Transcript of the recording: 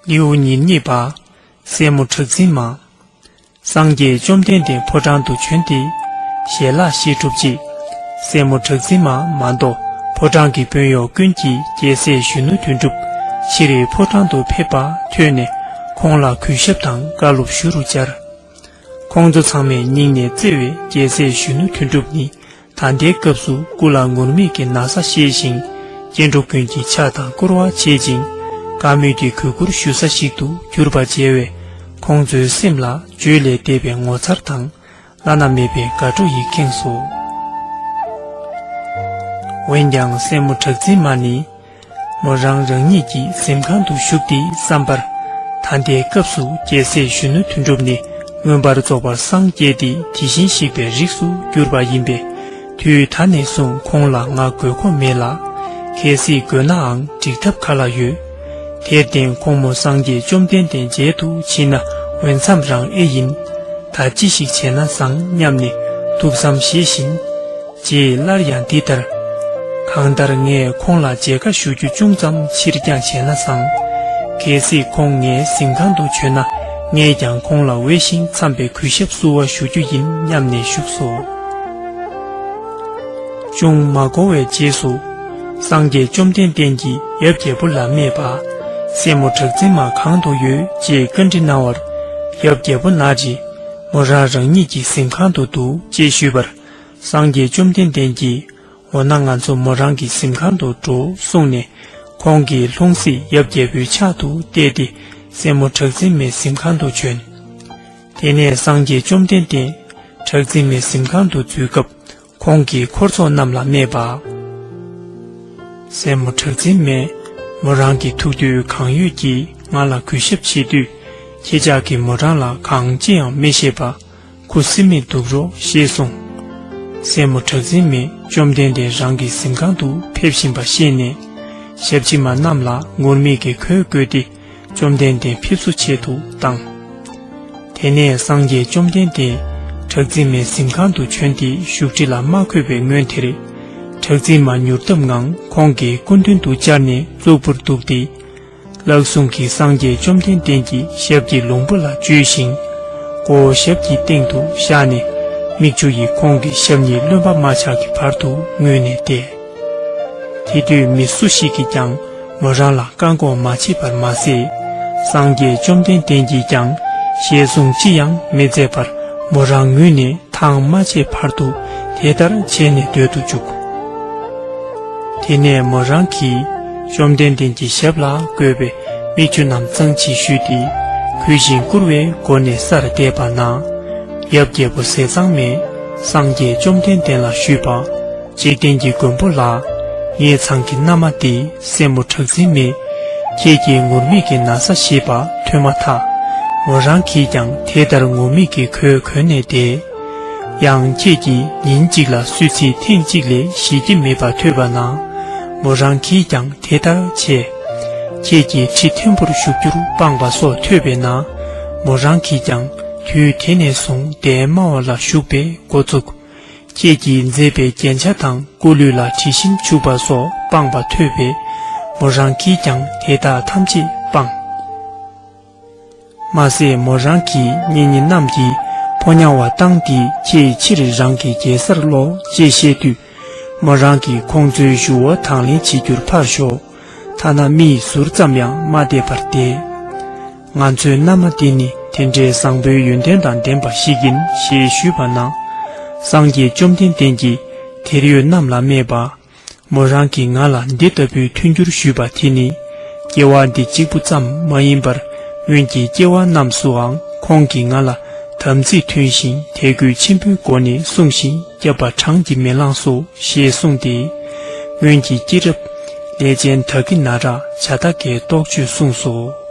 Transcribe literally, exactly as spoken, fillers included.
ལེའུ་ཉེར་གཉིས་པ། སྲས་མོ་གྲགས་འཛིན་མ། སངས་རྒྱས་བཅོམ་ལྡན་འདས་ཕོ་བྲང་དུ་བྱོན་ཏེ། ཞལ་ལག་བཞེས་གྲུབ་རྗེས། སྲས་མོ་གྲགས་འཛིན་མ་མ་གཏོགས་ཕོ་བྲང་གི་དཔོན་གཡོག་ཀུན་གྱིས་རྒྱལ་སྲས་གཞོན་ནུ་དོན་གྲུབ་ཕྱིར་ཕོ་བྲང་དུ་ཕེབས་པ་ཐོས་ནས་ཁོང་ལ་གུས་ཞབས་དང་བཀའ་སློབ་ཞུ་རུ་བཅར། ཁོང་ཚོ་ཚང་མས་སྙིང་ནས་བརྩེ་བའི་རྒྱལ་སྲས་གཞོན་ནུ་དོན་གྲུབ་ནི། ད་ལྟའི་སྐབས་སུ་སྐུ་ལ་ངུར་སྨྲིག་གི་ན་བཟའ་བཞེས་ཤིང་། སྐྱེ་འགྲོ་ཀུན་གྱི་ཕྱག་དང་བསྐོར་བ་བྱེད་ཅིང་། དགའ་མོས་ཀྱི་གུས་བཀུར་ཞུ་ས་ཞིག་ཏུ་གྱུར་པ་མཇལ་བས། ཁོང་ཚོའི་སེམས་ལ་བརྗོད་ལས་འདས་པའི་ངོ་མཚར་དང་། བླ་ན་མེད་པའི་དགའ་སྤྲོ་ཡིས་ཁེངས་སོ། འོན་ཀྱང་སྲས་མོ་གྲགས་འཛིན་མ་ནི། མོ་རང་རང་ཉིད་ཀྱི་གཟིམ་ཁང་དུ་བཞུགས་ཏེ་བསམ་པར། ད་ལྟའི་སྐབས་སུ་རྒྱལ་སྲས་གཞོན་ནུ་དོན་གྲུབ་ནི་མངོན་པར་རྫོགས་པར་སངས་རྒྱས་ཏེ་དེ་བཞིན་གཤེགས་པའི་རིགས་སུ་གྱུར་པ་ཡིན་པས། དུས་ད་ནས་བཟུང་ཁོང་ལ་ང་དགོས་མཁོ་མེད་ལ། གལ་སྲིད་དགོས་ནའང་འགྲིག་ཐབས་ག་ལ་ཡོད། དེར་བརྟེན་ཁོང་མོ་སངས་རྒྱས་བཅོམ་ལྡན་འདས་མཇལ་དུ་ཕྱིན་ན་འོས་འཚམ་རང་ཨེ་ཡིན། ད་ཅི་ཞིག་བྱས་ན་བཟང་སྙམ་ནས་ཐུགས་བསམ་བཞེས་བཞིན། རྗེས་སླར་ཡང་འདི་ལྟར། གང་ལྟར་ངས་ཁོང་ལ་མཇལ་ཁ་ཞུ་རྒྱུ་ཅུང་ཙམ་ཕྱིར་འགྱངས་བྱས་ན་བཟང་། གལ་སྲིད་ཁོང་ངའི་གཟིམ་ཁང་དུ་བྱོན་ན་ངས་ཀྱང་ཁོང་ལ་འོས་ཤིང་འཚམས་པའི་གུས་ཞབས་བསུ་བ་ཞུ་རྒྱུ་ཡིན་སྙམ་ནས་བཞུགས་སོ། ཅུང་མ་འགོར་བའི་རྗེས་སུ། སངས་རྒྱས་བཅོམ་ལྡན་འདས་ཀྱིས་ཡབ་རྒྱལ་པོ་ལ་སྨྲས་པ། སྲས་མོ་གྲགས་འཛིན་མ་གང་དུ་ཡོད་ཅེས་བཀའ་འདྲི་གནང་བར། ཡབ་རྒྱལ་པོ་ན་རེ། མོ་རང་རང་ཉིད་ཀྱི་གཟིམ་ཁང་དུ་འདུག་ཅེས་ཞུས་པར། སངས་རྒྱས་བཅོམ་ལྡན་འདས་ཀྱིས། འོ་ན་ང་ཚོ་མོ་རང་གི་གཟིམ་ཁང་དུ་འགྲོ་གསུངས་ནས། ཁོང་གིས་ལྷུང་བཟེད་ཡབ་རྒྱལ་པོའི་ཕྱག་ཏུ་གཏད་དེ་སྲས་མོ་གྲགས་འཛིན་མའི་གཟིམ་ཁང་དུ་བྱོན། དེ་ནས་སངས་རྒྱས་བཅོམ་ལྡན་འདས་གྲགས་འཛིན་མའི་གཟིམ་ཁང་དུ་འཛུལ་སྐབས། ཁོང་གིས་འཁོར་ཚོགས་རྣམས་ལ་སྨྲས་པ། སྲས་མོ་གྲགས་འཛིན་མས་མོ་རང་གི་ཐུགས་འདོད་གང་ཡོད་ཀྱིས་ང་ལ་གུས་ཞབས་བྱེད་དུས། ཁྱེད་ཅག་གིས་མོ་རང་ལ་གང་ཅི་ཡང་མི་བཤད་པ། ཁུ་སིམ་མེར་འདུག་རོགས་ཞེས་གསུངས། སྲས་མོ་གྲགས་འཛིན་མས་བཅོམ་ལྡན་འདས་རང་གི་གཟིམ་ཁང་དུ་ཕེབས་བཞིན་པ་ཤེས་ནས། ཞབས་ཕྱི་མ་རྣམས་ལ་ངུར་སྨྲིག་གི་གོས་བགོས་ཏེ་བཅོམ་ལྡན་འདས་ཕེབས་བསུ་ཆེད་དུ་བཏང་། དེ་ནས་སངས་རྒྱས་བཅོམ་ལྡན་འདས་གྲགས་འཛིན་མའི་གཟིམ་ཁང་དུ་བྱོན་ཏེ་བཞུགས་ཁྲི་ལ་མ་འཁོད་པའི་སྔོན་དེར། གྲགས་འཛིན་མ་མྱུར་སྟབས་ངང་ཁོང་གི་སྐུ་མདུན་དུ་བཅར་ནས་གཙུག་པུར་འདུག་སྟེ། ལག་ཟུང་གིས་སངས་རྒྱས་བཅོམ་ལྡན་འདས་ཀྱི་ཞབས་ཀྱི་ལྷུང་པོ་ལ་འཇུས་ཤིང་། མགོ་བོ་ཞབས་ཀྱི་སྟེང་དུ་བཞག་ནས། མིག་ཆུ་ཡིས་ཁོང་གི་ཞབས་གཉིས་རློན་པ་མ་ཆགས་ཀྱི་བར་དུ་ངུས་ནས་བསྡད། དེ་དུས་མི་སུ་ཞིག་གིས་ཀྱང་མོ་རང་ལ་བཀག་འགོག་མ་བྱས་པར་མ་ཟད། སངས་རྒྱས་བཅོམ་ལྡན་འདས་ཀྱིས་ཀྱང་ཞལ་གསུང་ཅི་ཡང་མི་མཛད་པར་མོ་རང་ངུས་ནས། ཐང་མ་ཆད་བར་དུ་དེ་ལྟར་བྱས་ནས་སྡོད་དུ་བཅུག། དེ་ནས་མོ་རང་གིས་བཅོམ་ལྡན་འདས་ཀྱི་ཞབས་ལ་བགོས་པའི་མིག་ཆུ་རྣམས་གཙང་ཕྱིས་བཞུས་ཏེ། གུས་ཤིང་བཀུར་བའི་སྒོ་ནས་སར་བལྟས་པ་ན། ཡབ་རྒྱལ་པོ་ཟས་གཙང་མས་སངས་རྒྱས་བཅོམ་ལྡན་འདས་ལ་ཞུས་པ། འཇིག་རྟེན་གྱི་མགོན་པོ་ལགས། ངེད་ཚང་གི་མནའ་མ་དེ་སྲས་མོ་གྲགས་འཛིན་མས། ཁྱེད་ཀྱིས་ངུར་སྨྲིག་གི་ན་བཟའ་བཞེས་པ་ཐོས་མ་ཐག་མོ་རང་གིས་ཀྱང་དེ་ལྟར་ངུར་སྨྲིག་གི་གོས་གོན་ནས་བསྡད། ཡང་ཁྱེད་ཀྱིས་ཉིན་གཅིག་ལ་གསོལ་ཚིགས་ཐེངས་གཅིག་ལས་བཞེས་ཀྱི་མེད་པ་ཐོས་པ་ན། མོ་རང་གིས་ཀྱང་དེ་ལྟར་བྱས། ཁྱེད་ཀྱིས་ཁྲི་མཐོན་པོར་བཞུགས་རྒྱུར་སྤངས་པ་སོགས་ཐོས་པས་ན། མོ་རང་གིས་ཀྱང་དུས་དེ་ནས་བཟུང་གདན་དམའ་བ་ལ་བཞུགས་པའི་འགོ་བཙུགས། ཁྱེད་ཀྱིས་མཛད་པའི་རྒྱན་ཆ་དང་སྐུ་ལུས་ལ་དྲི་ཞིམ་བྱུག་པ་སོགས་སྤངས་པ་ཐོས་པས། མོ་རང་གིས་ཀྱང་དེ་དག་ཐམས་ཅད་སྤངས། མ་ཟད་མོ་རང་གིས་གཉེན་ཉེ་རྣམས་ཀྱིས་ཕོ་ཉ་བ་བཏང་སྟེ་ཁྱེད་ཕྱིར་རང་གི་རྒྱལ་སར་སློག་ཅེས་བཤད་དུས། མོ་རང་གིས་ཁོང་ཚོའི་ཞུ་བ་དང་ལེན་བྱེད་རྒྱུར་ཕར་ཞོག་ཐ་ན་མིའི་ཟུར་ཙམ་ཡང་མ་བལྟས་པར་བསྡད། ང་ཚོའི་མནའ་མ་འདི་ནི་དེ་འདྲའི་བཟང་པོའི་ཡོན་ཏན་དང་ལྡན་པ་ཞིག་ཡིན་ཞེས་ཞུས་པ་ན། སངས་རྒྱས་བཅོམ་ལྡན་འདས་ཀྱིས་དེར་ཡོད་རྣམས་ལ་སྨྲས་པ། མོ་རང་གིས་ང་ལ་འདི་ལྟ་བུའི་མཐུན་འགྱུར་ཞུས་པ་དེ་ནི། སྐྱེ་བ་འདི་གཅིག་པུ་ཙམ་མ་ཡིན་པར་སྔོན་གྱི་སྐྱེ་བ་རྣམས་སུའང་ཁོང་གིས་ང་ལ་དམ་ཚིག་མཐུན་ཞིང་དད་གུས་ཆེན་པོའི་སྒོ་ནས་བསྲུང་ཞིང་བསྐྱབས་པ་བགྲང་གིས་མི་ལངས་སོ་ཞེས་གསུངས་ཏེ། སྔོན་གྱི་སྐྱེས་རབས་ལས་ཅན་ད་ཀི་ན་ར་ཇ་ཏ་ཀའི་རྟོགས་བརྗོད་གསུངས་སོ།